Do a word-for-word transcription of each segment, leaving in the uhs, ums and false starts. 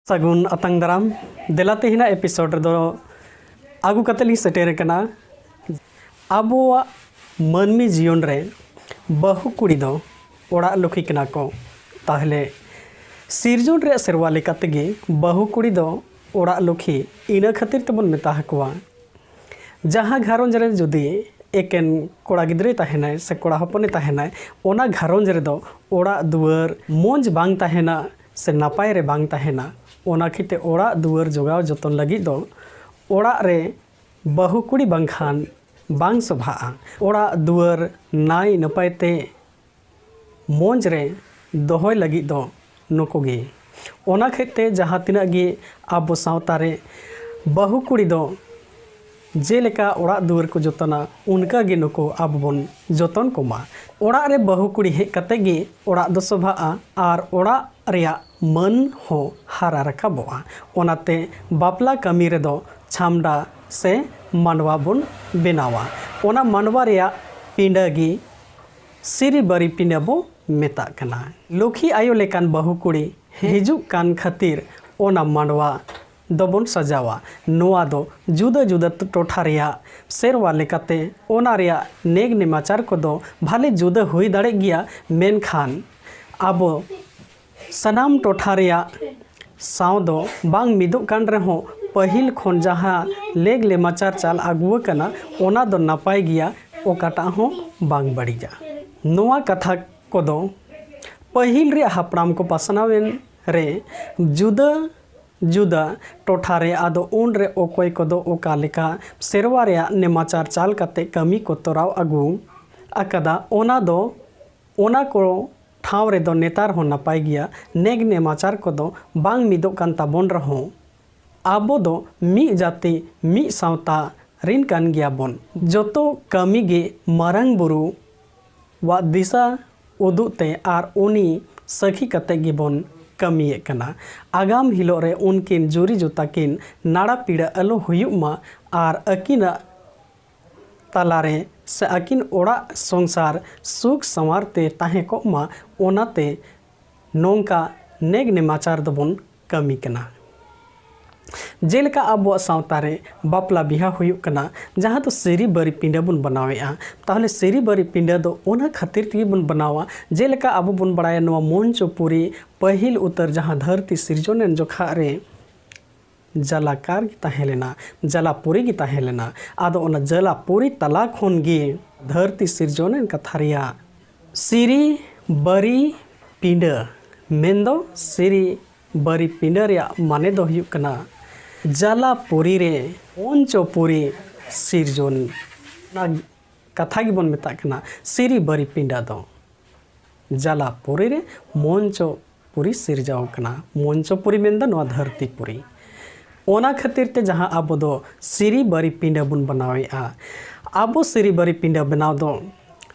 ᱥᱟᱹᱜᱩᱱ ᱟᱛᱟᱝ ᱫᱟᱨᱟᱢ᱾ ᱫᱮᱞᱟ ᱛᱮᱦᱮᱧᱟᱜ ᱮᱯᱤᱥᱳᱰ ᱨᱮᱫᱚ ᱟᱹᱜᱩ ᱠᱟᱛᱮ ᱞᱤᱧ ᱥᱮᱴᱮᱨ ᱟᱠᱟᱱᱟ ᱟᱵᱚᱣᱟᱜ ᱢᱟᱹᱱᱢᱤ ᱡᱤᱭᱚᱱ ᱨᱮ ᱵᱟᱹᱦᱩ ᱠᱩᱲᱤ ᱫᱚ ᱚᱲᱟᱜ ᱞᱩᱠᱷᱤ ᱠᱟᱱᱟ ᱠᱚ᱾ ᱛᱟᱦᱚᱞᱮ ᱥᱤᱨᱡᱚᱱ ᱨᱮᱭᱟᱜ ᱥᱮᱨᱣᱟ ᱞᱮᱠᱟ ᱛᱮᱜᱮ ᱵᱟᱹᱦᱩ ᱠᱩᱲᱤ ᱫᱚ ᱚᱲᱟᱜ ᱞᱩᱠᱷᱤ ᱤᱱᱟᱹ ᱠᱷᱟᱹᱛᱤᱨ ᱛᱮᱵᱚᱱ ᱢᱮᱛᱟ ᱟᱠᱚᱣᱟ᱾ ᱡᱟᱦᱟᱸ ᱜᱷᱟᱨᱚᱸᱡᱽ ᱨᱮ ᱡᱩᱫᱤ ᱮᱠᱮᱱ ᱠᱚᱲᱟ ᱜᱤᱫᱽᱨᱟᱹᱭ ᱛᱟᱦᱮᱱᱟᱭ ᱥᱮ ᱠᱚᱲᱟ ᱦᱚᱯᱚᱱᱮ ᱛᱟᱦᱮᱱᱟᱭ, ᱚᱱᱟ ᱜᱷᱟᱨᱚᱸᱡᱽ ᱨᱮᱫᱚ ᱚᱲᱟᱜ ᱫᱩᱣᱟᱹᱨ ᱢᱚᱡᱽ ᱵᱟᱝ ᱛᱟᱦᱮᱱᱟ ᱥᱮ ᱱᱟᱯᱟᱭ ᱨᱮ ᱵᱟᱝ ᱛᱟᱦᱮᱱᱟ᱾ ᱚᱱᱟ ᱠᱷᱟᱹᱛᱤᱨ ᱛᱮ ᱚᱲᱟᱜ ᱫᱩᱣᱟᱹᱨ ᱡᱚᱜᱟᱣ ᱡᱚᱛᱚᱱ ᱞᱟᱹᱜᱤᱫ ᱫᱚ ᱚᱲᱟᱜ ᱨᱮ ᱵᱟᱹᱦᱩ ᱠᱩᱲᱤ ᱵᱟᱝᱠᱷᱟᱱ ᱵᱟᱝ ᱥᱚᱵᱷᱟᱜᱼᱟ᱾ ᱚᱲᱟᱜ ᱫᱩᱣᱟᱹᱨ ᱱᱟᱭ ᱱᱟᱯᱟᱭ ᱛᱮ ᱢᱚᱡᱽ ᱨᱮ ᱫᱚᱦᱚᱭ ᱞᱟᱹᱜᱤᱫ ᱫᱚ ᱱᱩᱠᱩ ᱜᱮ᱾ ᱚᱱᱟ ᱠᱷᱟᱹᱛᱤᱨ ᱛᱮ ᱡᱟᱦᱟᱸ ᱛᱤᱱᱟᱹᱜ ᱜᱮ ᱟᱵᱚ ᱥᱟᱶᱛᱟ ᱨᱮ ᱵᱟᱹᱦᱩ ᱠᱩᱲᱤ ᱫᱚ ᱡᱮᱞᱮᱠᱟ ᱚᱲᱟᱜ ᱫᱩᱣᱟᱹᱨ ᱠᱚ ᱡᱚᱛᱚᱱᱟ, ᱚᱱᱠᱟ ᱜᱮ ᱱᱩᱠᱩ ᱟᱵᱚ ᱵᱚᱱ ᱡᱚᱛᱚᱱ ᱠᱚᱢᱟ᱾ ᱚᱲᱟᱜ ᱨᱮ ᱵᱟᱹᱦᱩ ᱠᱩᱲᱤ ᱦᱮᱡ ᱠᱟᱛᱮ ᱜᱮ ᱚᱲᱟᱜ ᱫᱚ ᱥᱚᱵᱷᱟᱜᱼᱟ ᱟᱨ ᱚᱲᱟᱜ ᱨᱮᱭᱟᱜ ᱢᱟᱹᱱ ᱦᱚᱸ ᱦᱟᱨᱟ ᱨᱟᱠᱟᱵᱚᱜᱼᱟ᱾ ᱚᱱᱟᱛᱮ ᱵᱟᱯᱞᱟ ᱠᱟᱹᱢᱤ ᱨᱮᱫᱚ ᱪᱷᱟᱢᱰᱟ ᱥᱮ ᱢᱟᱰᱣᱟ ᱵᱚᱱ ᱵᱮᱱᱟᱣᱟ᱾ ᱚᱱᱟ ᱢᱟᱰᱣᱟ ᱨᱮᱭᱟᱜ ᱯᱤᱸᱰᱟᱹ ᱜᱮ ᱥᱤᱨᱤᱵᱟᱹᱨᱤ ᱯᱤᱸᱰᱟᱹ ᱵᱚ ᱢᱮᱛᱟᱜ ᱠᱟᱱᱟ᱾ ᱞᱩᱠᱷᱤ ᱟᱭᱳ ᱞᱮᱠᱟᱱ ᱵᱟᱹᱦᱩ ᱠᱩᱲᱤ ᱦᱤᱡᱩᱜ ᱠᱟᱱ ᱠᱷᱟᱹᱛᱤᱨ ᱚᱱᱟ ᱢᱟᱰᱣᱟ ᱫᱚᱵᱚᱱ ᱥᱟᱡᱟᱣᱟ᱾ ᱱᱚᱣᱟ ᱫᱚ ᱡᱩᱫᱟᱹ ᱡᱩᱫᱟᱹ ᱴᱚᱴᱷᱟ ᱨᱮᱭᱟᱜ ᱥᱮᱨᱣᱟ ᱞᱮᱠᱟᱛᱮ ᱚᱱᱟ ᱨᱮᱭᱟᱜ ᱱᱮᱜᱽ ᱱᱮᱢᱟᱪᱟᱨ ᱠᱚᱫᱚ ᱵᱷᱟᱞᱮ ᱡᱩᱫᱟᱹ ᱦᱩᱭ ᱫᱟᱲᱮᱜ ᱜᱮᱭᱟ, ᱢᱮᱱᱠᱷᱟᱱ ᱟᱵᱚ ᱥᱟᱱᱟᱢ ᱴᱚᱴᱷᱟ ᱨᱮᱭᱟᱜ ᱥᱟᱶ ᱫᱚ ᱵᱟᱝ ᱢᱤᱫᱚᱜ ᱠᱟᱱ ᱨᱮᱦᱚᱸ, ᱯᱟᱹᱦᱤᱞ ᱠᱷᱚᱱ ᱡᱟᱦᱟᱸ ᱞᱮᱜᱽ ᱞᱮᱢᱟᱪᱟᱨ ᱪᱟᱞ ᱟᱹᱜᱩ ᱟᱠᱟᱱᱟ, ᱚᱱᱟ ᱫᱚ ᱱᱟᱯᱟᱭ ᱜᱮᱭᱟ, ᱚᱠᱟᱴᱟᱜ ᱦᱚᱸ ᱵᱟᱝ ᱵᱟᱹᱲᱤᱡᱟ᱾ ᱱᱚᱣᱟ ᱠᱟᱛᱷᱟ ᱠᱚᱫᱚ ᱯᱟᱹᱦᱤᱞ ᱨᱮᱭᱟᱜ ᱦᱟᱯᱲᱟᱢ ᱠᱚ ᱯᱟᱥᱱᱟᱣ ᱮᱱ ᱨᱮ ᱡᱩᱫᱟᱹ ᱡᱩᱫᱟᱹ ᱴᱚᱴᱷᱟ ᱨᱮ, ᱟᱫᱚ ᱩᱱ ᱨᱮ ᱚᱠᱚᱭ ᱠᱚᱫᱚ ᱚᱠᱟ ᱞᱮᱠᱟ ᱥᱮᱨᱣᱟ ᱨᱮᱭᱟᱜ ᱱᱮᱢᱟᱪᱟᱨ ᱪᱟᱞ ᱠᱟᱛᱮ ᱠᱟᱹᱢᱤ ᱠᱚ ᱛᱚᱨᱟᱣ ᱟᱹᱜᱩ ᱟᱠᱟᱫᱟ, ᱚᱱᱟ ᱫᱚ, ᱚᱱᱟ ᱠᱚ ᱴᱷᱟᱶ ᱨᱮᱫᱚ ᱱᱮᱛᱟᱨ ᱦᱚᱸ ᱱᱟᱯᱟᱭ ᱜᱮᱭᱟ᱾ ᱱᱮᱜᱽ ᱱᱮᱢᱟᱪᱟᱨ ᱠᱚᱫᱚ ᱵᱟᱝ ᱢᱤᱫᱚᱜ ᱠᱟᱱ ᱛᱟᱵᱚᱱ ᱨᱮᱦᱚᱸ, ᱟᱵᱚ ᱫᱚ ᱢᱤᱫ ᱡᱟᱹᱛᱤ, ᱢᱤᱫ ᱥᱟᱶᱛᱟ ᱨᱤᱱ ᱠᱟᱱ ᱜᱮᱭᱟ ᱵᱚᱱ᱾ ᱡᱚᱛᱚ ᱠᱟᱹᱢᱤ ᱜᱮ ᱢᱟᱨᱟᱝ ᱵᱩᱨᱩ ᱣᱟᱜ ᱫᱤᱥᱟᱹ ᱩᱫᱩᱜ ᱛᱮ ᱟᱨ ᱩᱱᱤ ᱥᱟᱹᱠᱷᱤ ᱠᱟᱛᱮ ᱜᱮᱵᱚᱱ ᱠᱟᱹᱢᱤᱭᱮᱫ ᱠᱟᱱᱟ᱾ ᱟᱜᱟᱢ ᱦᱤᱞᱳᱜ ᱨᱮ ᱩᱱᱠᱤᱱ ᱡᱩᱨᱤ ᱡᱚᱛᱟ ᱠᱤᱱ ᱱᱟᱲᱟ ᱯᱤᱲᱟᱹ ᱟᱞᱚ ᱦᱩᱭᱩᱜ ᱢᱟ ᱟᱨ ᱟᱹᱠᱤᱱᱟᱜ ᱛᱟᱞᱟᱨᱮ ᱥᱮ ᱟᱹᱠᱤᱱ ᱚᱲᱟᱜ ᱥᱚᱝᱥᱟᱨ ᱥᱩᱠ ᱥᱟᱶᱟᱨ ᱛᱮ ᱛᱟᱦᱮᱸ ᱠᱚᱜ ᱢᱟ, ᱚᱱᱟᱛᱮ ᱱᱚᱝᱠᱟ ᱱᱮᱜᱽ ᱱᱮᱢᱟᱪᱟᱨ ᱫᱚᱵᱚᱱ ᱠᱟᱹᱢᱤ ᱠᱟᱱᱟ᱾ ᱡᱮᱞᱮᱠᱟ ᱟᱵᱚᱣᱟᱜ ᱥᱟᱶᱛᱟ ᱨᱮ ᱵᱟᱯᱞᱟ ᱵᱤᱦᱟ ᱦᱩᱭᱩᱜ ᱠᱟᱱᱟ, ᱡᱟᱦᱟᱸ ᱫᱚ ᱥᱤᱨᱤ ᱵᱟᱹᱨᱤ ᱯᱤᱸᱰᱟᱹ ᱵᱚᱱ ᱵᱮᱱᱟᱣᱮᱫᱼᱟ᱾ ᱛᱟᱦᱚᱞᱮ ᱥᱤᱨᱤ ᱵᱟᱹᱨᱤ ᱯᱤᱸᱰᱟᱹ ᱫᱚ ᱚᱱᱟ ᱠᱷᱟᱹᱛᱤᱨ ᱛᱮᱜᱮ ᱵᱚᱱ ᱵᱮᱱᱟᱣᱟ, ᱡᱮᱞᱮᱠᱟ ᱟᱵᱚ ᱵᱚᱱ ᱵᱟᱲᱟᱭᱟ, ᱱᱚᱣᱟ ᱢᱚᱧᱪᱚᱯᱩᱨᱤ ᱯᱟᱹᱦᱤᱞ ᱩᱛᱟᱹᱨ ᱡᱟᱦᱟᱸ ᱫᱷᱟᱹᱨᱛᱤ ᱥᱤᱨᱡᱚᱱ ᱮᱱ ᱡᱚᱠᱷᱟᱜ ᱨᱮ ᱡᱟᱞᱟᱠᱟᱨ ᱜᱮ ᱛᱟᱦᱮᱸ ᱞᱮᱱᱟ, ᱡᱟᱞᱟᱯᱩᱨᱤ ᱜᱮ ᱛᱟᱦᱮᱸ ᱞᱮᱱᱟ᱾ ᱟᱫᱚ ᱚᱱᱟ ᱡᱟᱞᱟᱯᱩᱨᱤ ᱛᱟᱞᱟ ᱠᱷᱚᱱ ᱜᱮ ᱫᱷᱟᱹᱨᱛᱤ ᱥᱤᱨᱡᱚᱱ ᱮᱱ ᱠᱟᱛᱷᱟ ᱨᱮᱭᱟᱜ ᱥᱤᱨᱤ ᱵᱟᱹᱨᱤ ᱯᱤᱸᱰᱟᱹ, ᱢᱮᱱᱫᱚ ᱥᱤᱨᱤ ᱵᱟᱹᱨᱤ ᱯᱤᱸᱰᱟᱹ ᱨᱮᱭᱟᱜ ᱢᱟᱱᱮ ᱫᱚ ᱦᱩᱭᱩᱜ ᱠᱟᱱᱟ ᱡᱟᱞᱟᱯᱩᱨᱤ ᱨᱮ ᱢᱚᱧᱪᱚᱯᱩᱨᱤ ᱥᱤᱨᱡᱚᱱ᱾ ᱚᱱᱟ ᱠᱟᱛᱷᱟ ᱜᱮᱵᱚᱱ ᱢᱮᱛᱟᱜ ᱠᱟᱱᱟ ᱥᱤᱨᱤ ᱵᱟᱹᱨᱤ ᱯᱤᱸᱰᱟᱹ ᱫᱚ᱾ ᱡᱟᱞᱟᱯᱩᱨᱤ ᱨᱮ ᱢᱚᱧᱪᱚᱯᱩᱨᱤ ᱥᱤᱨᱡᱟᱹᱣ ᱠᱟᱱᱟ᱾ ᱢᱚᱧᱪᱚᱯᱩᱨᱤ ᱢᱮᱱᱫᱚ ᱱᱚᱣᱟ ᱫᱷᱟᱹᱨᱛᱤ ᱯᱩᱨᱤ᱾ ᱚᱱᱟ ᱠᱷᱟᱹᱛᱤᱨ ᱛᱮ ᱡᱟᱦᱟᱸ ᱟᱵᱚ ᱫᱚ ᱥᱤᱨᱤ ᱵᱟᱹᱨᱤ ᱯᱤᱸᱰᱟᱹ ᱵᱚᱱ ᱵᱮᱱᱟᱣᱮᱫᱼᱟ᱾ ᱟᱵᱚ ᱥᱤᱨᱤ ᱵᱟᱹᱨᱤ ᱯᱤᱸᱰᱟᱹ ᱵᱮᱱᱟᱣ ᱫᱚ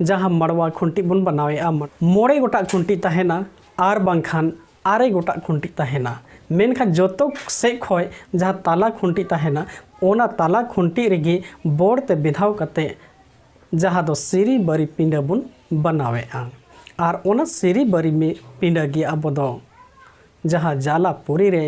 ᱡᱟᱦᱟᱸ ᱢᱟᱰᱣᱟ ᱠᱷᱩᱱᱴᱤ ᱵᱚᱱ ᱵᱮᱱᱟᱣᱮᱫᱼᱟ, ᱢᱚᱬᱮ ᱜᱚᱴᱟᱝ ᱠᱷᱩᱱᱴᱤ ᱛᱟᱦᱮᱱᱟ ᱟᱨ ᱵᱟᱝᱠᱷᱟᱱ ᱟᱨᱮ ᱜᱚᱴᱟᱝ ᱠᱷᱩᱱᱴᱤ ᱛᱟᱦᱮᱱᱟ᱾ ᱢᱮᱱᱠᱷᱟᱱ ᱡᱚᱛᱚ ᱥᱮᱫ ᱠᱷᱚᱱ ᱡᱟᱦᱟᱸ ᱛᱟᱞᱟ ᱠᱷᱩᱱᱴᱤ ᱛᱟᱦᱮᱱᱟ, ᱚᱱᱟ ᱛᱟᱞᱟ ᱠᱷᱩᱱᱴᱤ ᱨᱮᱜᱮ ᱵᱚᱲ ᱛᱮ ᱵᱮᱫᱷᱟᱣ ᱠᱟᱛᱮ ᱡᱟᱦᱟᱸ ᱫᱚ ᱥᱤᱨᱤ ᱵᱟᱹᱨᱤ ᱯᱤᱸᱰᱟᱹ ᱵᱚᱱ ᱵᱮᱱᱟᱣᱮᱫᱼᱟ᱾ ᱟᱨ ᱚᱱᱟ ᱥᱤᱨᱤ ᱵᱟᱹᱨᱤ ᱢᱤ-, ᱯᱤᱸᱰᱟᱹ ᱜᱮ ᱟᱵᱚ ᱫᱚ ᱡᱟᱦᱟᱸ ᱡᱟᱞᱟᱯᱩᱨᱤ ᱨᱮ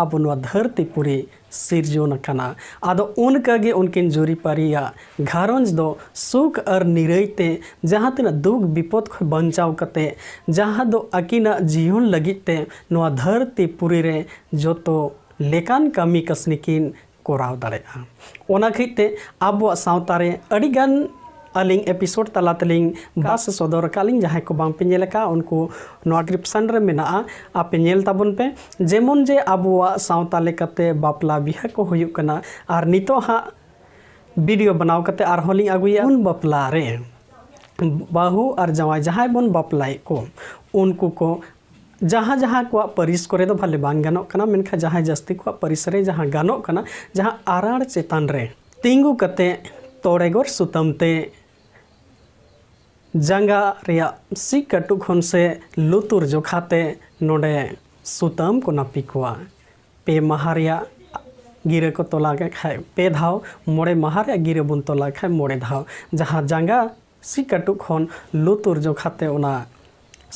ᱟᱵᱚ ᱱᱚᱣᱟ ᱫᱷᱟᱹᱨᱛᱤ ᱯᱩᱨᱤ ᱥᱤᱨᱡᱚᱱ ᱟᱠᱟᱱᱟ᱾ ᱟᱫᱚ ᱚᱱᱠᱟ ᱜᱮ ᱩᱱᱠᱤᱱ ᱡᱩᱨᱤᱯᱟᱹᱨᱤᱭᱟᱜ ᱜᱷᱟᱨᱚᱸᱡᱽ ᱫᱚ ᱥᱩᱠ ᱟᱨ ᱱᱤᱨᱟᱹᱭ ᱛᱮ ᱡᱟᱦᱟᱸ ᱛᱤᱱᱟᱹᱜ ᱫᱩᱠ ᱵᱤᱯᱚᱫ ᱠᱷᱚᱱ ᱵᱟᱧᱪᱟᱣ ᱠᱟᱛᱮ, ᱡᱟᱦᱟᱸ ᱫᱚ ᱟᱹᱠᱤᱱᱟᱜ ᱡᱤᱭᱚᱱ ᱞᱟᱹᱜᱤᱫ ᱛᱮ ᱱᱚᱣᱟ ᱫᱷᱟᱹᱨᱛᱤ ᱯᱩᱨᱤ ᱨᱮ ᱡᱚᱛᱚ ᱞᱮᱠᱟᱱ ᱠᱟᱹᱢᱤ ᱠᱟᱹᱥᱱᱤ ᱠᱤᱱ ᱠᱚᱨᱟᱣ ᱫᱟᱲᱮᱭᱟᱜᱼᱟ᱾ ᱚᱱᱟ ᱠᱷᱟᱹᱛᱤᱨ ᱛᱮ ᱟᱵᱚᱣᱟᱜ ᱥᱟᱶᱛᱟ ᱨᱮ ᱟᱹᱰᱤ ᱜᱟᱱ ᱟᱹᱞᱤᱧ ᱮᱯᱤᱥᱳᱰ ᱛᱟᱞᱟ ᱛᱮᱞᱤᱧ ᱵᱟᱥ ᱥᱚᱫᱚᱨ ᱟᱠᱟᱫ ᱞᱤᱧ᱾ ᱡᱟᱦᱟᱸᱭ ᱠᱚ ᱵᱟᱝ ᱯᱮ ᱧᱮᱞ ᱟᱠᱟᱫ, ᱩᱱᱠᱩ ᱱᱚᱣᱟ ᱰᱤᱥᱠᱨᱤᱯᱥᱚᱱ ᱨᱮ ᱢᱮᱱᱟᱜᱼᱟ, ᱟᱯᱮ ᱧᱮᱞ ᱛᱟᱵᱚᱱ ᱯᱮ᱾ ᱡᱮᱢᱚᱱ ᱡᱮ ᱟᱵᱚᱣᱟᱜ ᱥᱟᱶᱛᱟ ᱞᱮᱠᱟᱛᱮ ᱵᱟᱯᱞᱟ ᱵᱤᱦᱟᱹ ᱠᱚ ᱦᱩᱭᱩᱜ ᱠᱟᱱᱟ, ᱟᱨ ᱱᱤᱛᱚᱜ ᱦᱟᱸᱜ ᱵᱷᱤᱰᱤᱭᱳ ᱵᱮᱱᱟᱣ ᱠᱟᱛᱮ ᱟᱨᱦᱚᱸ ᱞᱤᱧ ᱟᱹᱜᱩᱭᱟ᱾ ᱩᱱ ᱵᱟᱯᱞᱟ ᱨᱮ ᱵᱟᱹᱦᱩ ᱟᱨ ᱡᱟᱶᱟᱭ ᱡᱟᱦᱟᱸᱭ ᱵᱚᱱ ᱵᱟᱯᱞᱟᱭᱮᱫ ᱠᱚ, ᱩᱱᱠᱩ ᱠᱚ ᱡᱟᱦᱟᱸ ᱡᱟᱦᱟᱸ ᱠᱚᱣᱟᱜ ᱯᱟᱹᱨᱤᱥ ᱠᱚᱨᱮ ᱫᱚ ᱵᱷᱟᱞᱮ ᱵᱟᱝ ᱜᱟᱱᱚᱜ ᱠᱟᱱᱟ, ᱢᱮᱱᱠᱷᱟᱱ ᱡᱟᱦᱟᱸᱭ ᱡᱟᱹᱥᱛᱤ ᱠᱚᱣᱟᱜ ᱯᱟᱹᱨᱤᱥ ᱨᱮ ᱡᱟᱦᱟᱸ ᱜᱟᱱᱚᱜ ᱠᱟᱱᱟ, ᱡᱟᱦᱟᱸ ᱟᱨᱟᱲ ᱪᱮᱛᱟᱱ ᱨᱮ ᱛᱤᱸᱜᱩ ᱠᱟᱛᱮ ᱛᱚᱲᱮᱜᱚᱨ ᱥᱩᱛᱟᱹᱢ ᱛᱮ ᱡᱟᱸᱜᱟ ᱨᱮᱭᱟᱜ ᱥᱤ ᱠᱟᱹᱴᱩᱵ ᱠᱷᱚᱱ ᱥᱮ ᱞᱩᱛᱩᱨ ᱡᱚᱠᱷᱟ ᱛᱮ ᱱᱚᱰᱮ ᱥᱩᱛᱟᱹᱢ ᱠᱚ ᱱᱟᱹᱯᱤ ᱠᱚᱣᱟ᱾ ᱯᱮ ᱢᱟᱦᱟ ᱨᱮᱭᱟᱜ ᱜᱤᱨᱟᱹ ᱠᱚ ᱛᱚᱞᱟ ᱠᱮᱫ ᱠᱷᱟᱡ ᱯᱮ ᱫᱷᱟᱣ, ᱢᱚᱬᱮ ᱢᱟᱦᱟ ᱨᱮᱭᱟᱜ ᱜᱤᱨᱟᱹ ᱵᱚᱱ ᱛᱚᱞᱟ ᱠᱷᱟᱡ ᱢᱚᱬᱮ ᱫᱷᱟᱣ᱾ ᱡᱟᱦᱟᱸ ᱡᱟᱸᱜᱟ ᱥᱤ ᱠᱟᱹᱴᱩᱵ ᱠᱷᱚᱱ ᱞᱩᱛᱩᱨ ᱡᱚᱠᱷᱟ ᱛᱮ ᱚᱱᱟ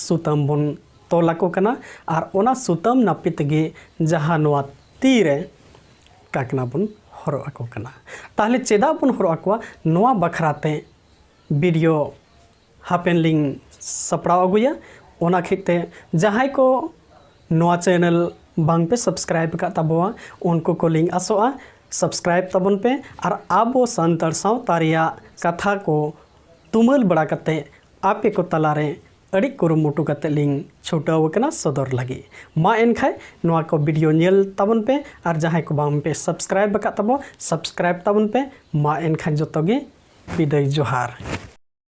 ᱥᱩᱛᱟᱹᱢ ᱵᱚᱱ ᱛᱚᱞ ᱟᱠᱚ ᱠᱟᱱᱟ ᱟᱨ ᱚᱱᱟ ᱥᱩᱛᱟᱹᱢ ᱱᱟᱹᱯᱤ ᱛᱮᱜᱮ ᱡᱟᱦᱟᱸ ᱱᱚᱣᱟ ᱛᱤ ᱨᱮ ᱠᱟᱠᱱᱟ ᱵᱚᱱ ᱦᱚᱨᱚᱜ ᱟᱠᱚ ᱠᱟᱱᱟ᱾ ᱛᱟᱦᱚᱞᱮ ᱪᱮᱫᱟᱜ ᱵᱚᱱ ᱦᱚᱨᱚᱜ ᱟᱠᱚᱣᱟ, ᱱᱚᱣᱟ ᱵᱟᱠᱷᱨᱟ ᱛᱮ ᱵᱷᱤᱰᱤᱭᱳ ᱦᱟᱯᱮᱱ ᱞᱤᱧ ᱥᱟᱯᱲᱟᱣ ᱟᱹᱜᱩᱭᱟ᱾ ᱚᱱᱟ ᱠᱷᱟᱹᱛᱤᱨ ᱛᱮ ᱡᱟᱦᱟᱸᱭ ᱠᱚ ᱱᱚᱣᱟ ᱪᱮᱱᱮᱞ ᱵᱟᱝ ᱯᱮ ᱥᱟᱵᱥᱠᱨᱟᱭᱤᱵ ᱟᱠᱟᱫ ᱛᱟᱵᱚᱣᱟ, ᱩᱱᱠᱩ ᱠᱚᱞᱤᱧ ᱟᱥᱚᱜᱼᱟ ᱥᱟᱵᱥᱠᱨᱟᱭᱤᱵ ᱛᱟᱵᱚᱱ ᱯᱮ ᱟᱨ ᱟᱵᱚ ᱥᱟᱱᱛᱟᱲ ᱥᱟᱶᱛᱟ ᱨᱮᱭᱟᱜ ᱠᱟᱛᱷᱟ ᱠᱚ ᱛᱩᱢᱟᱹᱞ ᱵᱟᱲᱟ ᱠᱟᱛᱮ ᱟᱯᱮ ᱠᱚ ᱛᱟᱞᱟᱨᱮ ᱟᱹᱰᱤ ᱠᱩᱨᱩᱢᱩᱴᱩ ᱠᱟᱛᱮ ᱞᱤᱧ ᱪᱷᱩᱴᱟᱹᱣ ᱟᱠᱟᱱᱟ ᱥᱚᱫᱚᱨ ᱞᱟᱹᱜᱤᱫ᱾ ᱢᱟ ᱮᱱᱠᱷᱟᱱ ᱱᱚᱣᱟ ᱠᱚ ᱵᱷᱤᱰᱤᱭᱳ ᱧᱮᱞ ᱛᱟᱵᱚᱱ ᱯᱮ ᱟᱨ ᱡᱟᱦᱟᱸᱭ ᱠᱚ ᱵᱟᱝ ᱯᱮ ᱥᱟᱵᱥᱠᱨᱟᱭᱤᱵ ᱟᱠᱟᱫ ᱛᱟᱵᱚ, ᱥᱟᱵᱥᱠᱨᱟᱭᱤᱵ ᱛᱟᱵᱚᱱ ᱯᱮ᱾ ᱢᱟ ᱮᱱᱠᱷᱟᱱ ᱡᱚᱛᱚ ᱜᱮ ᱵᱤᱫᱟᱹᱭ ᱡᱚᱦᱟᱨ᱾